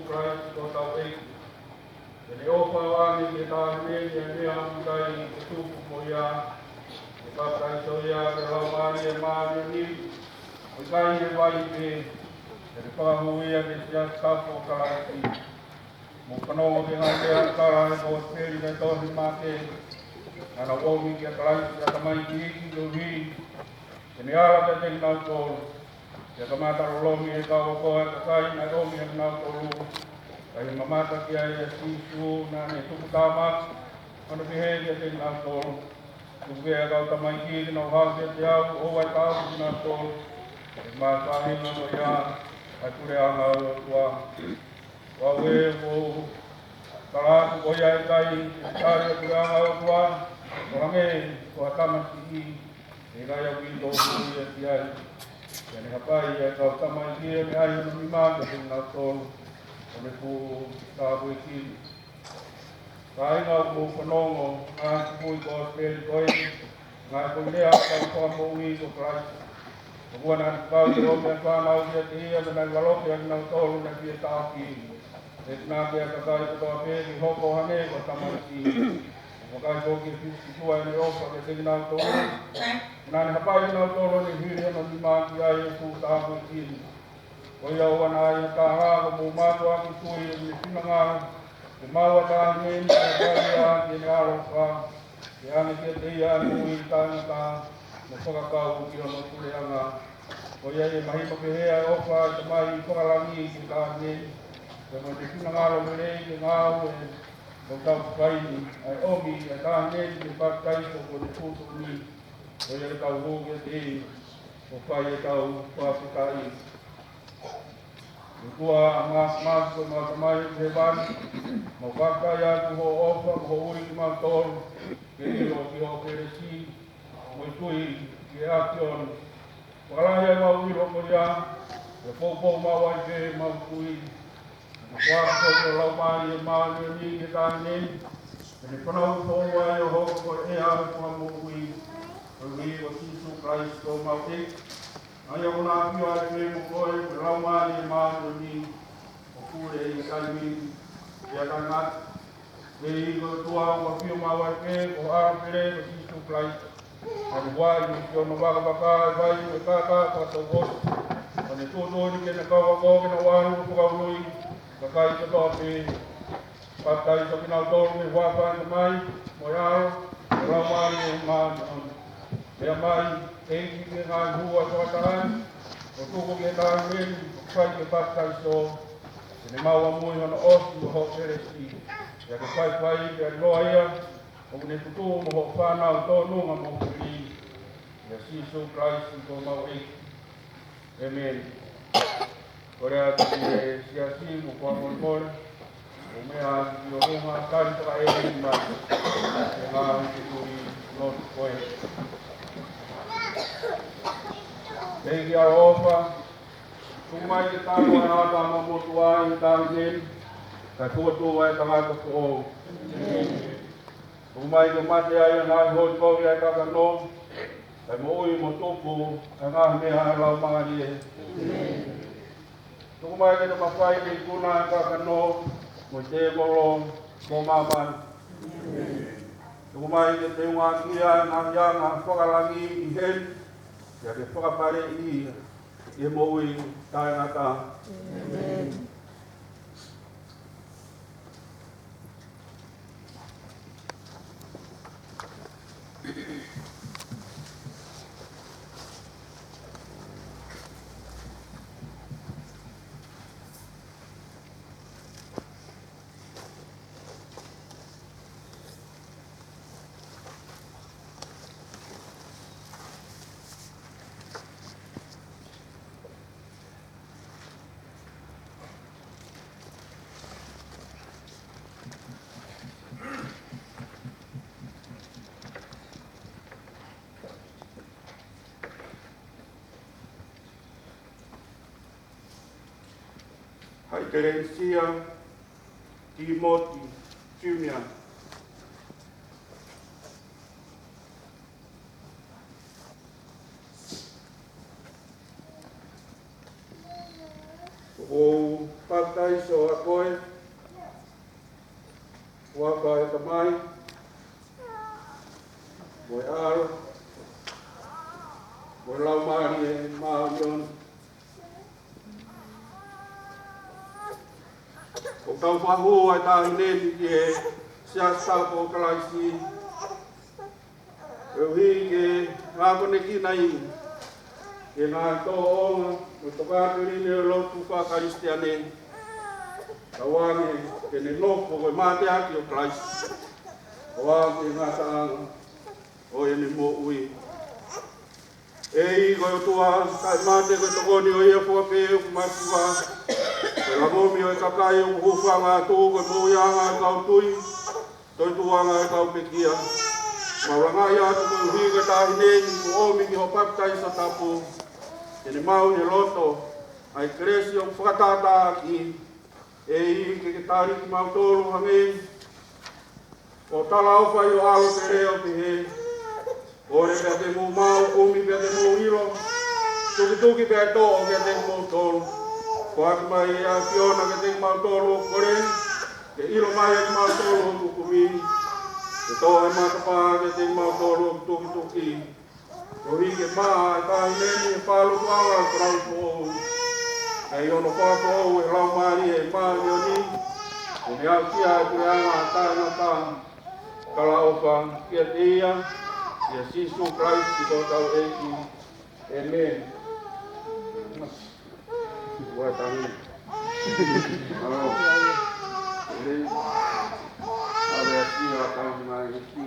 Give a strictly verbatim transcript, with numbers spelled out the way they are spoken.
Kalaisi ko hotau ʻEiki. Pea ne ʻofa ʻo ʻoange ki he taʻahine ni ʻa e meʻa ʻoku ʻikai ke tupu mo ia, ke papitaiso ia ʻaki e Laumālie Māʻoniʻoni, ʻo ʻikai ʻi he vai pē, ka ke fakahū ia ki he siasi tapu ʻo Kalaisi. Mou fanongo ki he ngaahi lea ʻa e kosipeli ʻa e tohi Maʻake, naʻa nau ʻomi kia Kalaisi ʻa e tamaiki iiki koeʻuhi ke ne ala kiate kinautolu. Pea kamata lolomi ʻe he kau ako ʻa e kakai naʻe ʻomi ʻa kinautolu. Ka ʻi he mamata ki ai ʻa Sīsū, naʻa ne tukutāmaki, ʻo ne pehē kiate kinautolu, Tuku ʻa e kau tamaiki ke nau haʻu kiate au, ʻoua ʻe taʻofi kinautolu, he ʻe mafai mo ia ʻa e puleʻanga ʻo e ʻOtua. Ko au ē, ʻoku ou tala atu, ko ia ʻe ʻikai ke tali ʻa e puleʻanga ʻo e ʻOtua, ʻo hangē ko ha tamasiʻi, ʻe ʻikai ʻaupito ʻe hū ia ki ai. Pea ne hapai ʻa e kau tamaiki ʻo ne ʻai hono nima kiate kinautolu, ʻo ne fuʻu tāpuekina. Kāinga, ʻoku mou fanongo ki he ngaahi tukui kosipeli ko eni, ngaahi foʻi lea ʻa e Fakamoʻui ko Kalaisi. Ko ia naʻa ne fekau ke ʻomi ʻa e fānau kiate ia, pea naʻe valokiʻi ʻa kinautolu naʻe fie taʻofi. Pea naʻe ʻeke ʻe he kakai kotoa pē ke hoko ʻo hangē ko e tamaiki. Ko e kakai ko ē ke fisi ki tuʻa ʻene ʻofa kiate kinautolu, naʻa ne hapai kinautolu ʻo ne hili hono nima ki ai ʻo fuʻu tāpuekina. Ko ia ʻoua naʻa ʻi ai ha taha ʻoku mou mātuʻaki tui ʻoku ne finangalo ke maʻu ʻa e taʻahine ni, ke fai ia ki heʻene ʻaloʻofa, ke ʻoange kiate ia ʻa e moʻui taʻengata, mo fakakau ki hono puleʻanga. Ko ia ʻi he mahino pehē ʻa e ʻofa ʻa e Tamai fakalangi ki he taʻahine ni, pea mo ʻene finangalo lelei ke ngāue ʻi hotau fai ni, ʻa e ʻomi ʻa e taʻahine ni ke papitaiso ko ʻene tuʻutuʻuni. Ko ia ke tau hū kiate ia ʻo fai ʻetau fakafetaʻi. ʻOtua māfimafi, ko homau Tamai ʻoku ʻi hēvani, mau fakafetaʻi atu hoʻo ʻofa mo hoʻo ui kimautolu ke ʻilo ki hoʻo kelesi mo e tui ki he ʻAfiona. Fakalahi ai ʻemau ʻilo ko ia, pea poupou maʻu ai pē ʻemau tui. Kuo ke foaki ho Laumālie Māʻoniʻoni ki he taʻahine ni, pea ne fanauʻi foʻou ai ʻo hoko ko e ʻea ʻo e Fakamoʻui, ko e ʻEiki ko Sīsū Kalaisi ko homau ʻEiki. ʻA ia ʻoku na ʻafio ai pē mo koe mo e Laumālie Māʻoniʻoni, ʻo pule ʻi he taimi ni pea taʻengata. ʻEiki ko e ʻOtua, ʻoku ʻafio maʻu ai pē ko ho ʻAlo pele ko Sīsū Kalaisi. Naʻa ne huaʻi mei hono vakavaka ʻa e vai mo e kākā fakatouʻosi, ʻo ne tuʻutuʻuni ki heʻene kau ako ke nau ʻalu ʻo fakaului ʻa e kakai kotoa pē, papitaiso kinautolu ʻi he huafa ʻo e Tamai, mo e ʻAlo, mo e Laumālie Māʻoniʻoni. Meʻa mai, ʻEiki, ki he ngaahi hū ʻa e fakataha ni, ʻo tuku ki he taʻahine ni ʻoku fai ki he papitaiso, ke ne maʻu ʻamui hono ʻosi ʻo ho kelesi, pea ke faifai pea ʻiloa ia, ʻoku ne tutu mo hoʻo fānau tōnunga mo fili, ʻia Sīsū Kalaisi ko homau ʻEiki. ʻĒmeni. Kole atu ki he siasi mo fakamolemole, ʻo meʻa atu ki ʻolunga, tali fakaʻēmeni mai he ngaahi fetuʻu lotu ko ē. ʻEiki ʻaloʻofa, tuku mai ke tau ʻa e ʻata mo e motuʻa ʻi he taʻahine ni, kae fokotuʻu ʻa e tangata foʻou. Tuku mai ke mate ai ʻa e ngaahi holi kovi ʻa e kakano, kae moʻui mo tupu ʻa e ngaahi meʻa ʻa e Laumālie. Tuku mai ke ne mafai ke ikuna ʻa e kakano mo e tēvolo mo māmani. Tuku mai ke teungaʻaki ʻa e ngaahi anga fakalangi ʻi heni, pea ke fakapaleʻi ia ʻi he moʻui taʻengata. Haʻi Telesia Tīmoti Junior. ʻOku ou papitaiso ʻOfa ʻa e Tamai, mo e ʻAlo, mo e Laumālie Māʻoniʻoni. ʻOku tau fakahū ʻa e taʻahine ni ki he Siasi Tapu ʻo Kalaisi, koeʻuhi ke akonekina ia ki he ngaahi tōʻonga mo e tokāteline ʻo e lotu faka-Kalisitiane, kae ʻoua ke ne nofo ko e mateaki ʻo Kalaisi, ʻo aʻu ki he ngataʻanga ʻo ʻene moʻui. ʻEiki ko e ʻOtua, taʻemate, ko e tokoni ʻo ia fua pē ʻoku masiva, ko e langomi ʻo e kakai ʻoku hūfanga atu, ko e moʻuiʻanga ʻo e kau tui, toetuʻuʻanga ʻo e kau pekia. Mau langaʻi atu koeʻuhi ko e taʻahine ni kuo ʻomi ki hoʻo papitaiso tapu, ke ne maʻu ʻi he loto ʻa e kelesi ʻoku fakatātāʻaki. ʻEiki, ke ke tali kimautolu hangē ko e talaʻofa ʻi ho ʻAlo pele ʻo pehē: Kole pea te mou maʻu, kumi pea te mou ʻilo, tukituki pea toʻo kiate kimoutolu. Foaki mai ʻa e ʻAfiona kiate kimautolu ʻoku kole, ke ʻilo mai ʻe kimautolu ʻoku kumi, ke toʻo ʻa e matapā kiate kimautolu ʻoku tukituki. Koeʻuhi ke maʻa ʻa e taʻahine ni ʻi he fālotuʻanga ʻo e Kalaisi foʻou, ʻa ia ʻoku fakafoʻou ʻe he Laumālie Māʻoniʻoni, ʻo ne aʻusia ʻa e puleʻanga taʻengata. Talaʻofa kiate ia ʻia Sīsū Kalaisi ko hotau ʻEiki. ʻĒmeni. Ua tangi. Alo. ʻĒmeni. ʻAve ʻa e sia tau mai ki